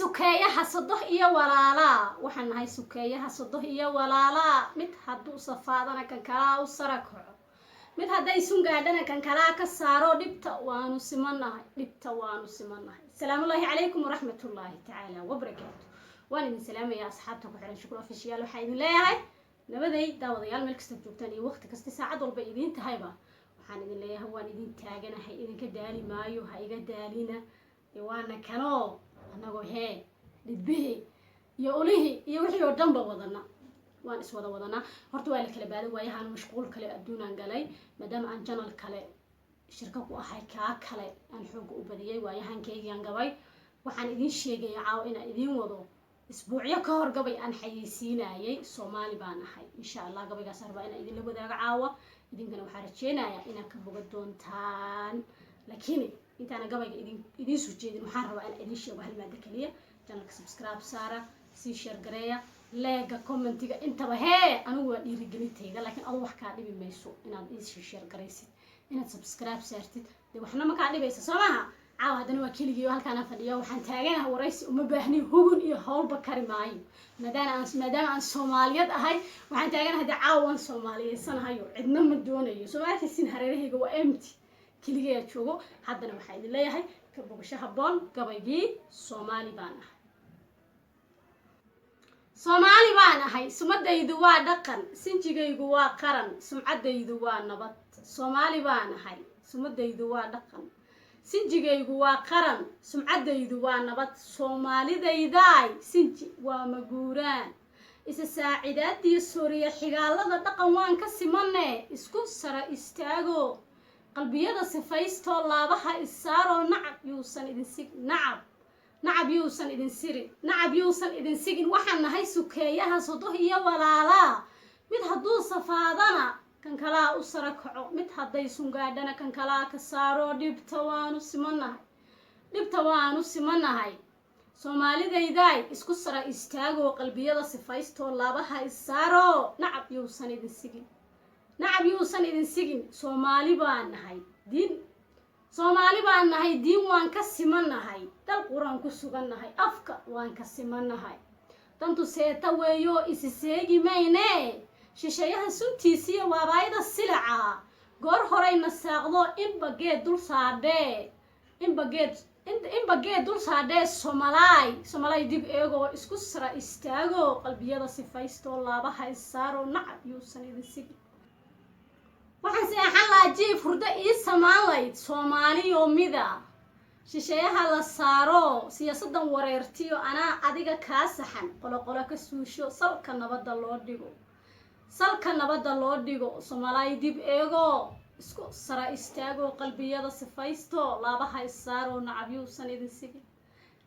Sukeeyaha sodoh iyo walaalaa, waxaan nahay sukeeyaha sodoh iyo walaalaa. Mid hadduu safaadana, kan kalaa u sara kaco. Mid hadday sun gaadhana, kan kalaa ka saaro. Dhibta waanu simanahay, dhibta waanu simanahay. Asalaamullaahi calaykum waraxmatullaahi tacaala wabarakaatu. Waan idin salaamayaa, asxaabta ku xiran Shukur Official. Waxaa idin leeyahay nabaday, daawadayaal, meel kasta joogtaan iyo waqti kasta, saacad walba idiin tahayba. Waxaan idin leeyahay waan idin taaganahay, idinka daali maayo, ha iga daalina. Dee waana kanoo annagoo hee dhidbihii iyo ulihii iyo wixii oo dhanba wadana, waan iswada wadanaa. Horta waa la kala baaday waayahaan, mashquul kale adduunaan galay, maadaama aan channel kale shirka ku ahay, kaa kale aan xooga u badiyay waayahankaygaan gabay. Waxaan idiin sheegaya caawa inaan idiin wado isbuucyo ka hor gabay aan xayeysiinayay, "Soomaali baan ahay". Insha Allah gabaygaas rabaa inaan idinla wadaago caawa. Idinkana waxaa rajeynayaa inaad ka boga doontaan. Laakiin intaana gabayga idin idiin soo jeedin, waxaan rabaa inaan idiin sheego hal maado keliya: channelka subscribe saara, sii share gareeya, like-ga, commentiga, intaba hee. Anigu waa dhiirigelintayda, laakiin adu wax kaa dhibi mayso inaad ii share garaysid, inaad subscribe saartid. Dee waxna ma kaa dhibaysa, soo maaha? Caawa haddana waa keligii oo halkaana fadhiyo. Waxaan taaganaha waraysi uma baahni, hugun iyo howlba kari maayo, maadaama aan Soomaaliyad ahay. Waxaan taaganahay dee caawa waan soomaaliyeysanahayo, cidna ma doonayo. Soo ma arkaysin? Hareerahayga waa empty, keligayaa joogo. Haddana waxaa idin leeyahay ka bogasho habboon gabaygii "Soomaali baan ahay". Soomaali baan ahay, sumadaydu waa dhaqan, sinjigaygu waa qaran, sumcaddaydu waa nabad. Soomaali baan ahay, sumadaydu waa dhaqan, sinjigaygu waa qaran, sumcaddaydu waa nabad. Soomaalidaydaay, sinji waa maguuraan, isa saacidaadiyo sooriya xigaalada dhaqan waan ka simane. Isku sara istaago, qalbiyada sifaystoo, laabaha issaaroo, nacab yuusan idin sig, nacab, nacab yuusan idin sirin, nacab yuusan idin sigin. Waxaan nahay sukeeyaha sodoh iyo walaalaa. Mid hadduu safaadana, kan kalaa u sara kaco. Mid hadday sungaadhana, kan kalaa ka saaro. Dhibta waanu simanahay, dhibta waanu simanahay. Soomaalidaydaay, isku sara istaagoo, qalbiyada sifaystoo, laabaha issaaro, nacab yuusan idin sigin, nacab yuusan idin sigin. Soomaali baan nahay, diin, Soomaali baan nahay, diin waan ka simannahay, dal quraan ku sugannahay, afka waan ka simannahay. Dantu seeta weeyo, isi seegi mayne. Shisheeyaha suntiisiyo waabaayada silaca goor horayna saaqdo. Inba geed dul saadhee, inba geed, inba geed dul saadhee. Somalaay, Somalaay, dib eegoo, isku sara istaago, qalbiyada sifaystoo, laabaha issaaroo, nacab yuusan idin sigin. Waxaan seexan lahaa jiif hurdo ii samaan layd, Soomaaliyo mida shisheeyaha la saaro, siyaasaddan wareertiyo, anaa adiga kaa saxan, qoloqolo ka suusho, salka nabadda loo dhigo, salka nabadda loo dhigo. Soomaalaay, dib eego, isku sara istaago, qalbiyada sifaysto, laabaha issaaro, nacab yuusan idin sigin,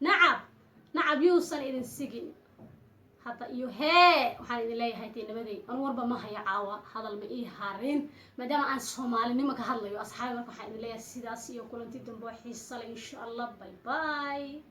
nacab, nacab yuusan idin sigin. Hadda iyo hee, waxaan idin leeyahay dee nabaday. Anu warba ma hayo caawa, hadal ma ii harin, maadaama aan Soomaalinimo ka hadlayo, asxaabi. Marka waxaan idin leeyahay sidaas iyo kulanti dambe oo xiisa leh, insha Allah. Bye bye.